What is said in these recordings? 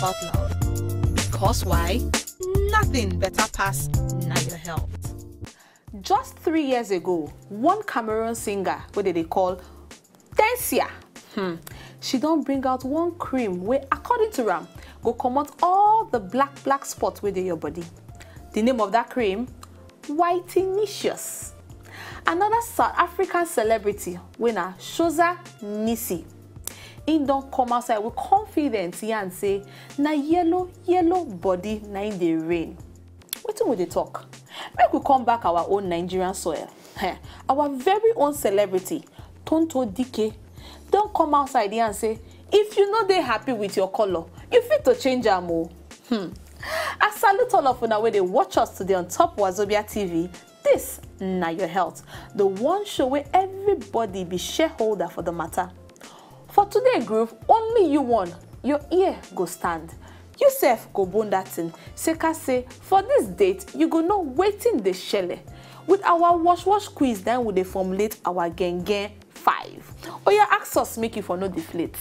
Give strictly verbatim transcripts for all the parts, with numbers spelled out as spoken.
about loud. Because why? Nothing better pass na your health. Just three years ago, one Cameroon singer wey dem dey call Tensia, hmm, she don bring out one cream wey, according to am, go comot all the black black spot wey dey your body. The name of that cream? Whitenicious. Another South African celebrity wey na Shoza Nisi, im don come outside with confidence yarn say na yellow yellow body na im dey reign. Wetin we dey talk? Make we come back our own Nigerian soil. Eh, our very own celebrity, Tonto Dike, don come outside yarn say if you no dey happy with your colour, you fit to change am o. Hmm. I salute all of una wey dey watch us today on top Wazobia T V. This na your health, the one show where everybody be shareholder for the matter. For today groove, only you one, your ear go stand. You sef go bone that thing. Seka say, for this date, you go know wetin dey shele. With our wash wash quiz, then we dey formulate our genge five. Oya, ask us make you for no deflate.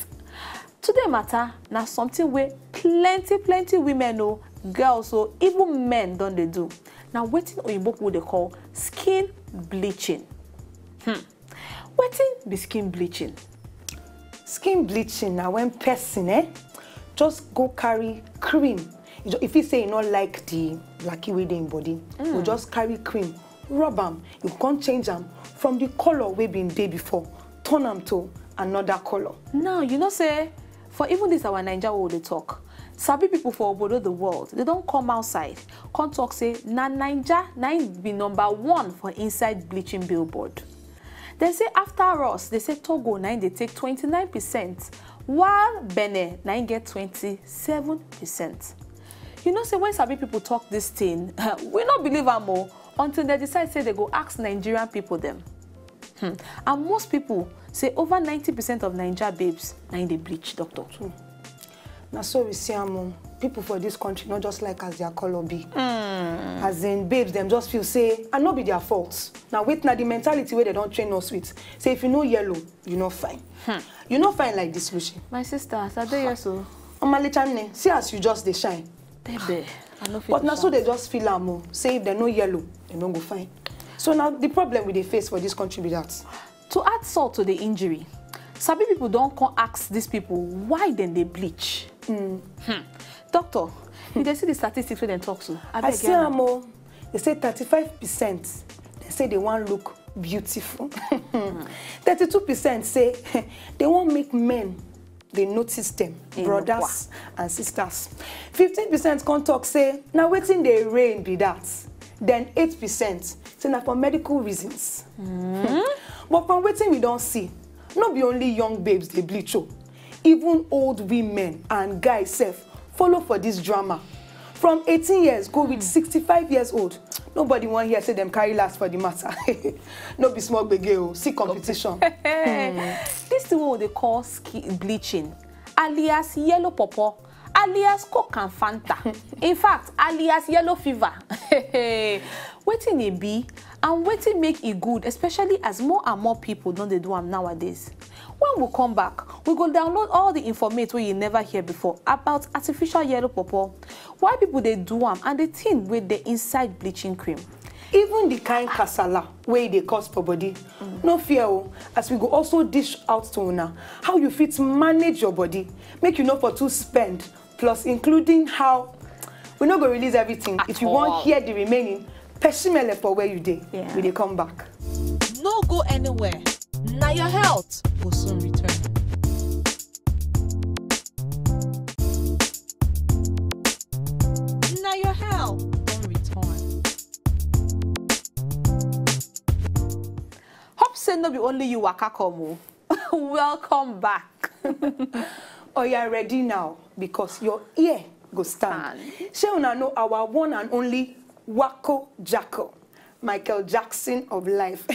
Today matter na something wey plenty plenty women o, girls o, even men don dey do. Na wetin oyibo people dey call skin bleaching. Hmm. Wetin be skin bleaching? Skin bleaching na when person, eh, just go carry cream. You ju- If you say you no like the blacky wey dey im body, you just carry cream, rub am, you come change am from the colour wey been dey before, turn am to another colour. Now, you know say for even this our Naija wey we dey talk, sabi people for obodo the world, they don come outside, come talk say na Naija na im be number one for inside bleaching billboard. Dem say after us, they say Togo na im dey take twenty-nine percent, while Benin na im get twenty-seven percent. You know say when sabi people talk this thing, we no believe am o, until they decide say they go ask Nigerian people dem. Hmm. And most people say over ninety percent of Naija babes na im dey bleach, doctor. Na so we see am o. People for this country no just like as their colour be. As in, babes dem just feel say, and no be their fault. Na wait, na the mentality wey dem don train us with. Say if you no yellow, you no fine. You no fine like this, Lucy. My sister, as I dey here so. Omalicha nne, see as you just dey shine. Baby, I no fit. But na so they just feel am o. Say if dem no yellow, dem no go fine. So na the problem we dey face for this country be that. To add salt to the injury, sabi people don come ask these people why dem dey bleach. Hmm. Doctor, you dey see the statistics wey dem talk so? I Abeg, see am o. They say thirty-five percent, they say they wan look beautiful. Thirty-two percent say they wan make men dey notice them, brothers and sisters. Fifteen percent come talk say na wetin dey reign be that. Then eight percent say na for medical reasons. But from wetin we don see, no be only young babes dey bleach o. Even old women and guys sef follow for this drama. From eighteen years go reach sixty-five years old, nobody wan hear say dem carry last for the matter. No be small gbege o, see competition. This thing wey we dey call skin bleaching, alias yellow pawpaw, alias Coke and Fanta. In fact, alias yellow fever. Wetin e be and wetin make e good, especially as more and more people don dey do am nowadays? When we come back, we go download all the informate wey you never hear before about artificial yellow pawpaw, why people dey do am, and the thing wey dey inside bleaching cream. Even the kind kasala wey e dey cause for body, no fear o, as we go also dish out to una how you fit manage your body, make you no for too spend, plus including how we no go release everything. If you wan hear the remaining, pesimele for where you dey. Yeah. We dey come back. No go anywhere. Na your health go soon return. Na your health don return. Hope say no be only you waka come o. Welcome back. Oya, ready now, because your ear go stand. Shey una know our one and only Wako Jacko, Michael Jackson of life?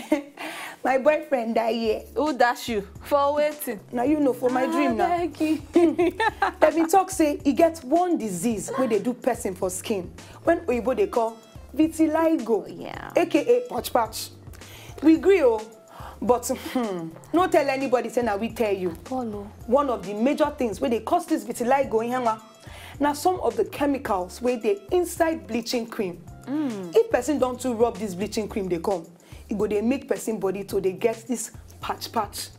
My boyfriend die here. Who dash you? For wetin? Na you know, for my dream na. Abeg. Dem bin talk say e get one disease wey dey do person for skin, when oyibo dey call vitiligo, yeah, A K A patch patch. We gree o, but, hmm, no tell anybody say na we tell you. One of the major things wey dey cause this vitiligo, ihenwa, na some of the chemicals wey dey inside bleaching cream. If person don too rub this bleaching cream dey come, e go dey make person body to dey get this patch patch.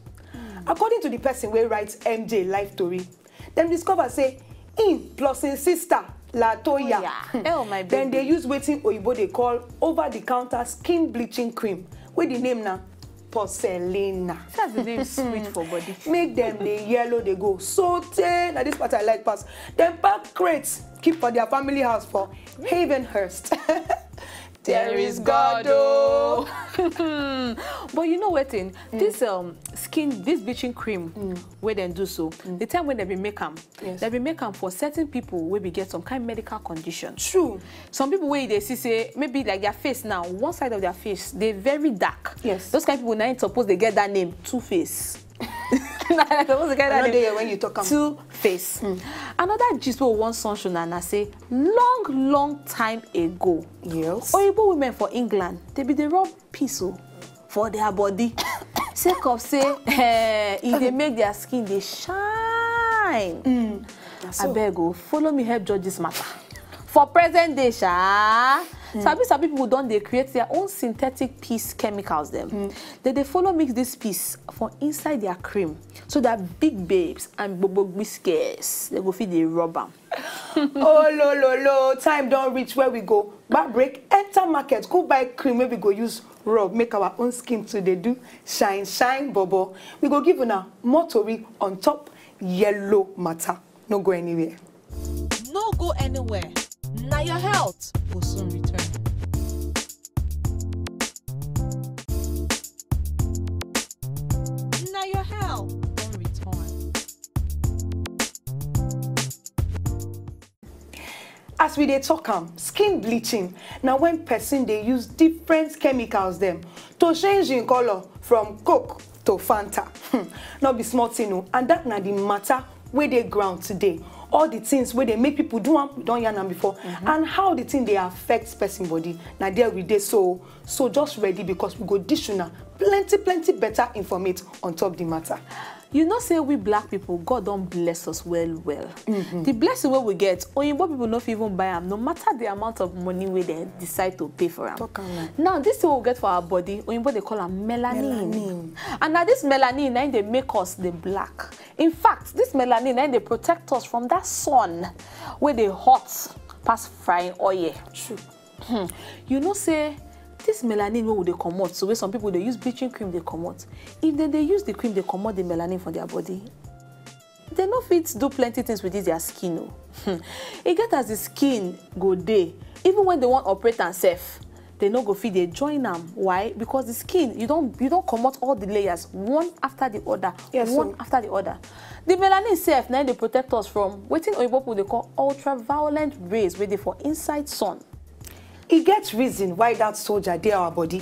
According to the person wey write M J life tori, dem discover say im plus im sister Latoya, Toya. Oh, my dem dey baby. Use wetin oyibo dey call over the counter skin bleaching cream, wey the name na Porcelina. That's the name sweet for body. Make dem dey yellow dey go so tey. Na this part I like pass. Dem pack crate keep for their family house for Havenhurst. There is God o. But you know wetin? This um skin, this bleaching cream wey dem do so, the time when dem bin make am, Yes. dem bin make am for certain people wey bin get some kind medical condition. True. Some people wey you dey see say maybe like their face now, one side of their face dey very dark. Yes. Those kind people na im suppose dey get that name, Two Face. Na im suppose dey get I that no name. Dey here when you talk am. Two Face. Another gist wey we wan sunshine na na say long long time ago, Yes. oyibo women for England, they be dey rub piss o for their body sake of say eh, e dey make their skin dey shine. So- Abeg o, follow me help judge this matter. For present day sha, sabi sabi people don dey create their own synthetic piss chemicals dem. They dey follow mix this piss for inside their cream so that big babes and gbogbo gbisques they go fit dey rub am. Oh lo lo lo, time don reach where we go back break, enter market, go buy cream wey we go use rub make our own skin to dey do shine shine bobo. We go give una more tori on top yellow matter. No go anywhere. No go anywhere. Na your health go soon return. Na your health don return. As we dey talk am, skin bleaching na when person dey use different chemicals dem to change im colour from Coke to Fanta. Hmm, no be small thing o, and that na the matter wey dey ground today. All the things wey dey make people do am, we don yarn am before, and how the thing dey affect person body. Na there we dey so, so just ready because we go dish una plenty plenty better informate on top the matter. You know say we black people, God don bless us well well. The blessing wey we get, oyibo people no fit even buy am, no matter the amount of money wey dem decide to pay for am. Talk am now. Now this thing wey we get for our body, oyibo dey call am melanin. Melanin. And na this melanin na im dey make us dey black. In fact, this melanin na im dey protect us from that sun wey dey hot pass frying oil. True. Hmm. You know say this melanin wey we dey comot, so wey some people dey use bleaching cream dey comot, if dem dey use the cream dey comot the melanin for their body, dem no fit do plenty things with this their skin o. Hmm. E get as the skin go dey, even when dem wan operate am sef, dem no go fit dey join am. Why? Because the skin, you don you don comot all the layers one after the other, Yes, one so- after the other. The melanin sef na im dey protect us from wetin oyibo people dey call ultraviolet rays wey dey for inside sun. E get reason why that soldier dey our body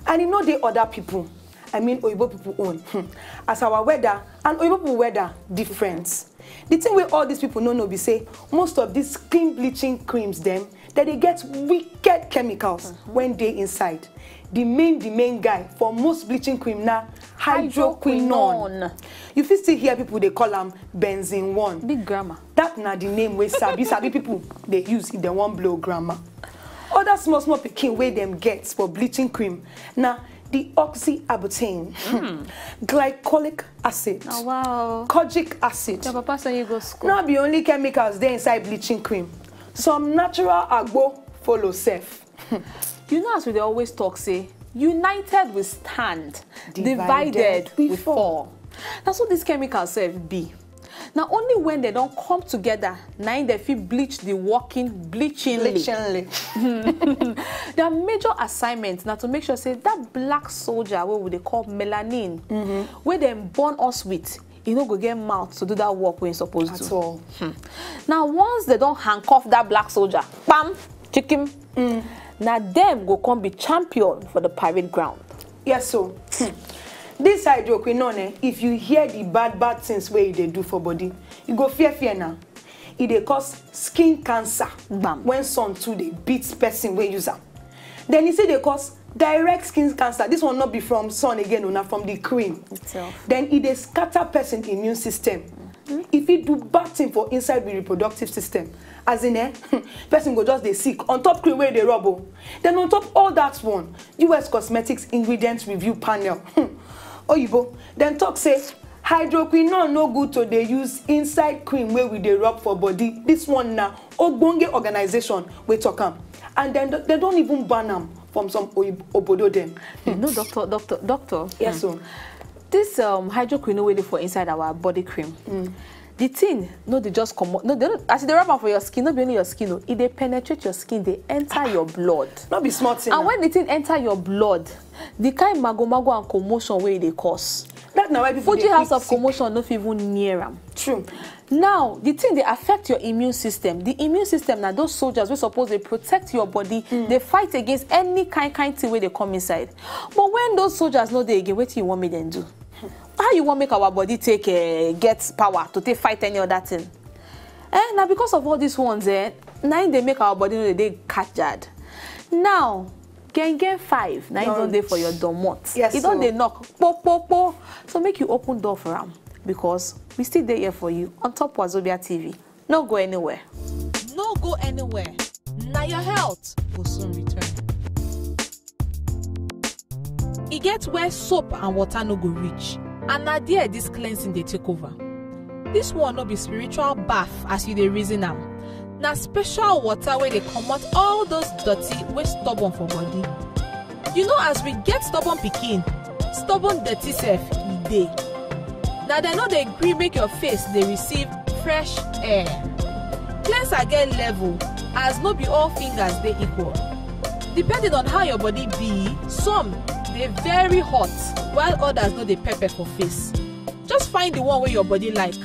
and e no dey other people, I mean oyibo people own. Hmm. As our weather and oyibo people weather different. The thing wey all these people no know be say most of these skin bleaching creams dem, dem dey get wicked chemicals wey dey inside. The main the main guy for most bleaching cream na hydroquinone. Hydroquinone. You fit still hear people dey call am benzene one. Big grammar. That na the name wey sabi sabi people dey use if dem wan blow grammar. Other small small pikin wey dem get for bleaching cream na deoxyarbutin, glycolic acid, Oh, wow. kojic acid. Your papa send you go school. No be only chemicals dey inside bleaching cream. Some natural agbo follow sef. You know as we dey always talk say, united we stand, Divided divided, we we fall. Fall. Na so these chemicals sef be. Na only when dem don come together na im dem fit bleach the working bleachingly. Bleachingly. Their major assignment na to make sure say that black soldier wey we dey call melanin, wey dem born us with, e no go get mouth to do that work wey e suppose At do. All. Now once dem don handcuff that black soldier, kpam, chicken, na dem go come be champion for the parade ground. Yes so, hmm, this hydroquinone, eh, if you hear the bad bad things wey e dey do for body, you go fear fear na. E dey cause skin cancer. Gbam. When sun too dey beat person wey use am. Then e still dey cause direct skin cancer. This one no be from sun again o, na from the cream. Itself. Then e dey scatter person immune system. E fit do bad thing for inside the reproductive system. As in, eh, person go just dey sick on top cream wey dey rub o. Then on top all that one, U S Cosmetics Ingredients Review Panel, oyibo, dem talk say hydroquinone no good to dey use inside cream wey we dey rub for body. This one na ogbonge organization wey talk am, and dem dem don even ban am from some obodo dem. You know, doctor, doctor, doctor. Yes o. This um, hydroquinone wey dey for inside our body cream, the thing no dey just comot. No, they no, as e dey rub am for your skin, no be only your skin o, e dey penetrate your skin, dey enter your blood. No be small thing. And na. When the thing enter your blood, the kind magomago and commotion wey e dey cause, That na why people Fuji dey House quick of sick. Commotion no fit even near am. True. Now, the thing dey affect your immune system. The immune system na those soldiers wey suppose dey protect your body, dey fight against any kind kind thing wey dey come inside. But when those soldiers no dey again, wetin you wan make dem do? How you wan make our body take uh, get power to take fight any other thing? Eh, na because of all these ones, eh, na im dey make our body no dey dey kajad. Now, Gengen five, na im don dey for your domot. Yes, E don so. Dey knock, po, po, po. So make you open door for am, because we still dey here for you on top Wazobia T V. No go anywhere. No go anywhere. Na your health will soon return. E get where soap and water no go reach, and na there this cleansing dey take over. This one no be spiritual bath as you dey reason am. Na special water wey dey comot all those dirty wey stubborn for body. You know, as we get stubborn pikin, stubborn dirty sef e dey. Na dem no dey gree make your face dey receive fresh air. Cleanser get level, as no be all fingers dey equal. Depending on how your body be, some dey very hot, while others no dey pepper for face. Just find the one wey your body like,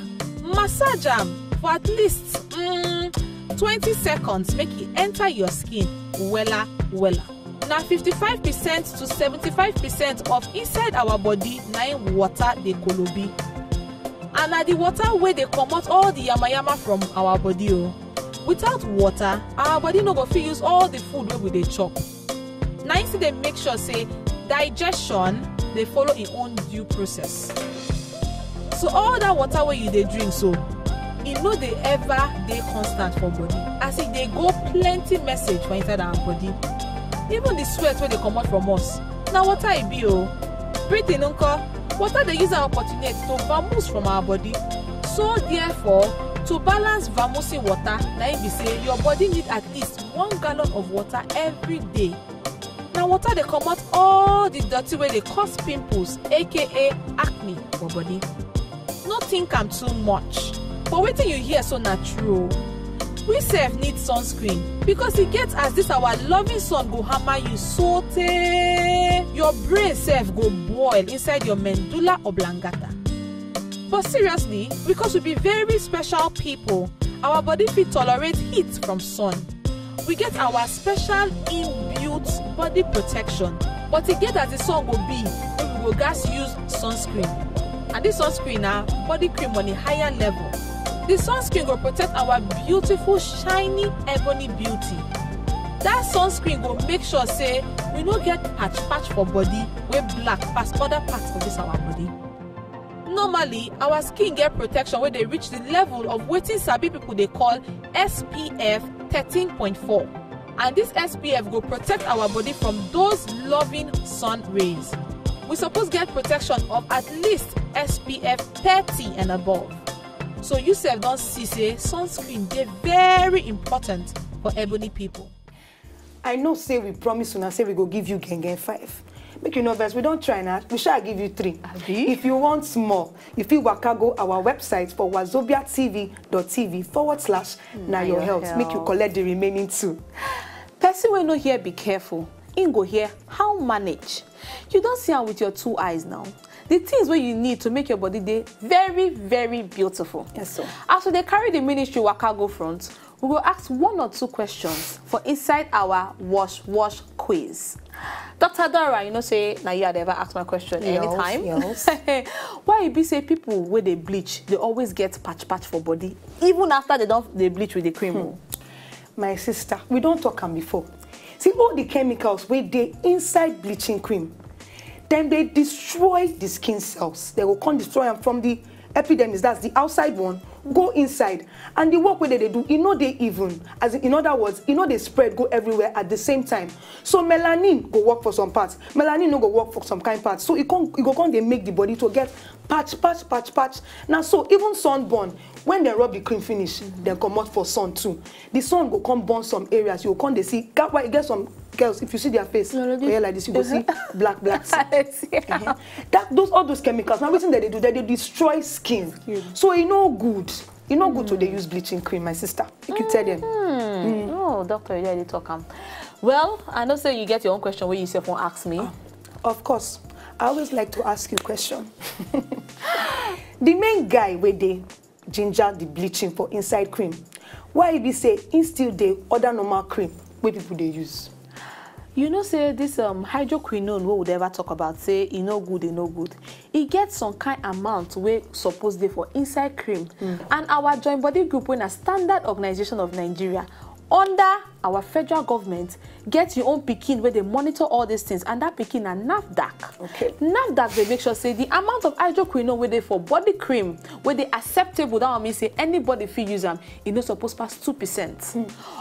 massage am for at least mm, twenty seconds, make e enter your skin wella wella. Na fifty-five percent to seventy-five percent of inside our body na im water dey kolobi. And na the water wey dey comot all the yamayama from our body o. Without water, our body no go fit use all the food wey we dey chop. Na im still dey make sure say digestion dey follow im own due process. So all that water wey you dey drink so, e no dey ever dey constant for body, as e dey go plenty message for inside our body. Even the sweat wey dey comot from us, na water e be o. Breathing nko, water dey use am opportunate to vamoose from our body. So therefore, to balance vamoosing water, na im be say your body need at least one gallon of water every day. Na water dey comot all the dirty wey dey cause pimples, aka acne, for body. No think am too much, but wetin you hear so na true o. We sef need sunscreen, because e get as this our loving sun go hammer you so tey your brain sef go boil inside your medulla oblongata. But seriously, because we be very special people, our body fit tolerate heat from sun. We get our special inbuilt body protection, but e get as the sun go be wey we go gats use sunscreen. And this sunscreen na body cream on a higher level. The sunscreen go protect our beautiful, shiny ebony beauty. That sunscreen go make sure say we no get patch patch for body wey black pass other parts of this our body. Normally, our skin get protection wey dey reach the level of wetin sabi people dey call S P F thirteen point four, and this S P F go protect our body from those loving sun rays. We suppose get protection of at least S P F thirty and above. So you sef don see say sunscreen dey very important for ebony people. I know say we promise una say we go give you Gengen five. Make you no vex, we don try na, we shall give you three. Abi? If you want more, you fit waka go our website for wazobia T V dot T V forward slash na your health. Make you collect the remaining two. Person wey no hear be careful, im go hear how manage. You don see am with your two eyes now. The things wey you need to make your body dey very, very beautiful. Yes, sir. As we dey carry the ministry waka go front, we go ask one or two questions for inside our wash wash quiz. Doctor Dora, you know say na you I dey ever ask my question Yes, anytime. Yes. Why e be say people wey dey bleach dey always get patch patch for body even after they don dey bleach with the cream o? My sister, we don talk am before. See all the chemicals wey dey inside bleaching cream. Dem dey destroy the skin cells. They go come destroy am from the epidermis, that's the outside one, go inside. And the work wey dem dey do, e no dey even. As in, in other words, e no dey spread go everywhere at the same time. So melanin go work for some parts, melanin no go work for some kind parts. So e come, e go come dey make the body to get patch, patch, patch, patch. Na so even sunburn, when dem rub the cream finish, dem comot for sun too. The sun go come burn some areas. You go come dey see, that why e get some girls, if you see their face, No, no, for here like this, you go see black, black thing. Let's see. Uh-huh. That, those, all those chemicals, now wetin dem dey do, dem dey destroy skin. So e no good. E no good to dey use bleaching cream, my sister. Make you tell them. Hmm. Oh, doctor, you dey talk am. Well, I know say you get your own question wey you sef wan ask me. Of course, I always like to ask you question. The main guy wey dey ginger the bleaching for inside cream, why e be say e still dey other normal cream wey people dey use? You know say this um, hydroquinone wey we dey ever talk about, say e no good, e no good. E get some kind amount wey suppose dey for inside cream. And our joint body group, wey na Standard Organization of Nigeria, under our federal government, get your own pikin wey dey monitor all these things, and that pikin na NAFDAC. Okay. NAFDAC dey make sure say the amount of hydroquinone wey dey for body cream wey dey acceptable, that one mean say anybody fit use am, e no suppose pass two percent.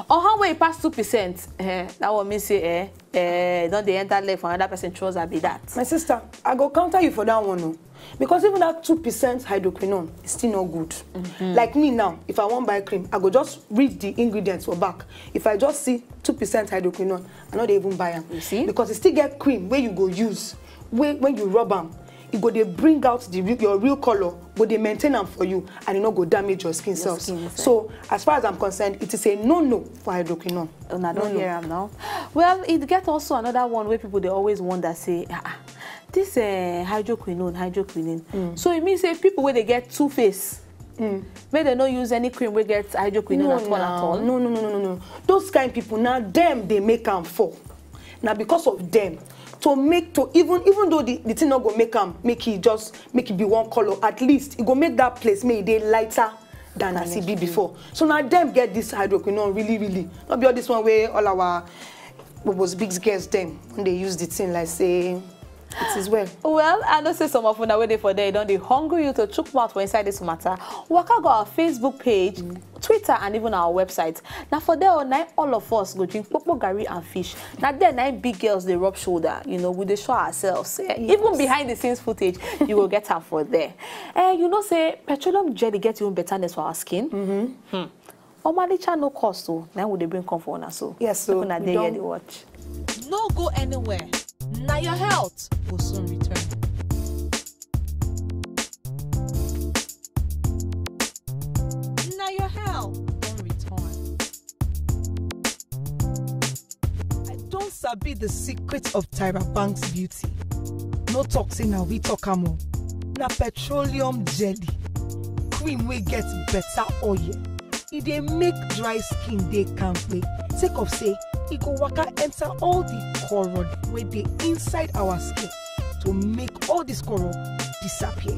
Or how wey e pass two percent, eh, that one mean say eh, eh, don dey enter leg for another person trouser be that. My sister, I go counter you for that one o. Because even that two percent hydroquinone is still not good. Like me now, if I wan buy cream, I go just read the ingredients for back. If I just see two percent hydroquinone, I no dey even buy am. You see? Because e still get cream wey you go use, wey when you rub am, e go dey bring out the real, your real color, go dey maintain am for you, and e no go damage your skin cells. Skin cells. So as far as I'm concerned, it is a no-no for hydroquinone. Una don No, no. Hear am now. Well, e get also another one wey people dey always wonder say, ah, ah, this uh, hydroquinone, hydroquinone. So e mean say people wey dey get two face, make dem no use any cream wey get hydroquinone No, at all, at now. All. No, no, no, no, no, no. Those kind people, now dem dey make am fall. Now because of them, to make, to even, even though the, the thing no go make am, make e just, make e be one color, at least e go make that place make e dey lighter than as e be before. So now dem get this hydroquinone really, really. Not be all this one wey all our bobos big girls dem when they use the thing like say it is well. Well, I know say some of una wey dey for there, e don dey hungry you to chook mouth for inside this matter. Waka go our Facebook page, Twitter, and even our website. Na for there, oh, na all of us go drink popo, garri, and fish. Na there, na big girls dey rub shoulder. You know, we dey show ourselves. Eh, even behind the scenes footage, you go get am for there. Eh, you know say petroleum jelly get even betterness for our skin. Mm-hmm. Hmm. Omalicha no cost o, na we dey bring come for una so. Yes, so Make una we dey here don dey watch. No go anywhere. Na your health go soon return. Na your health don return. I don sabi the secret of Tyra Banks beauty. No talk say na we talk am o. Na petroleum jelly, cream wey get better oil. E dey make dry skin dey kampe, sake of say e go waka enter all the koro wey dey inside our skin to make all this koro disappear.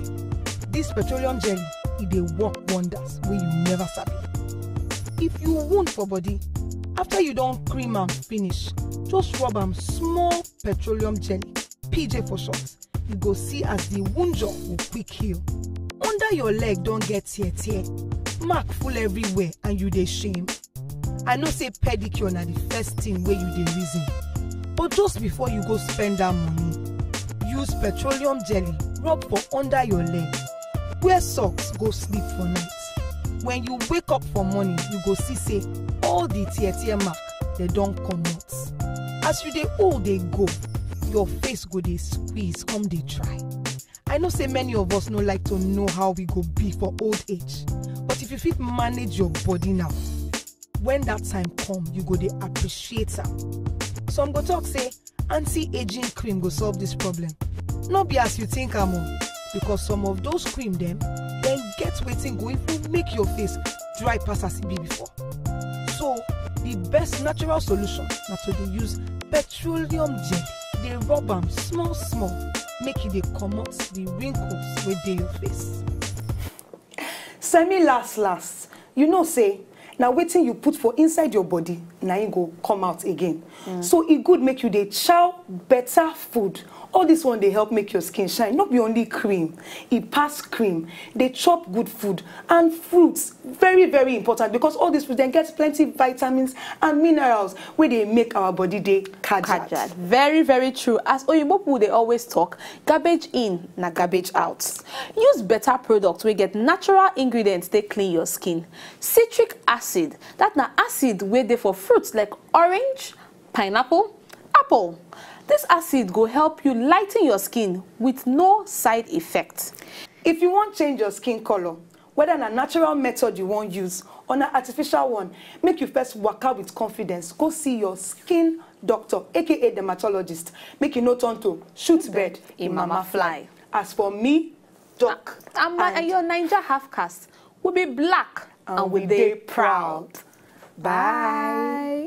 This petroleum jelly, e dey work wonders wey you never sabi. If you wound for body, after you don cream am finish, just rub am small petroleum jelly, P J for short. You go see as the wound go quick heal. Under your leg don get tear tear, mark full everywhere and you dey shame. I know say pedicure na the first thing wey you dey reason, but just before you go spend that money, use petroleum jelly rub for under your leg. Wear socks go sleep for night. When you wake up for morning, you go see say all the tear tear mark dem don comot. As you dey old dey go, your face go dey squeeze come dey dry. I know say many of us no like to know how we go be for old age, but if you fit manage your body now, when that time come, you go dey appreciate am. Some go talk say anti-aging cream go solve this problem. No be as you think am o, because some of those cream dem, dem get wetin go even make your face dry pass as e be before. So the best natural solution na to dey use petroleum jelly, dey rub am small small, make e dey comot the wrinkles wey dey your face. Semi last last, you know say na wetin you put for inside your body na im go come out again. So e good make you dey chow Better food. All this one dey help make your skin shine. No be only cream, e pass cream. Dey chop good food and fruits. Very, very important, because all these fruits dem get plenty vitamins and minerals wey dey make our body dey kajad. Kajad. Very, very true. As Oyibo people dey always talk, garbage in na garbage out. Use better products wey get natural ingredients take clean your skin. Citric acid, that na acid wey dey for fruits like orange, pineapple, apple. This acid go help you lighten your skin with no side effect. If you wan change your skin color, whether na natural method you wan use or na artificial one, make you first waka with confidence go see your skin doctor, aka dermatologist, make you no turn to shoot bird in mama fly. As for me, Doc, And, my, and your Naija half caste will be black and, we dey proud. Bye.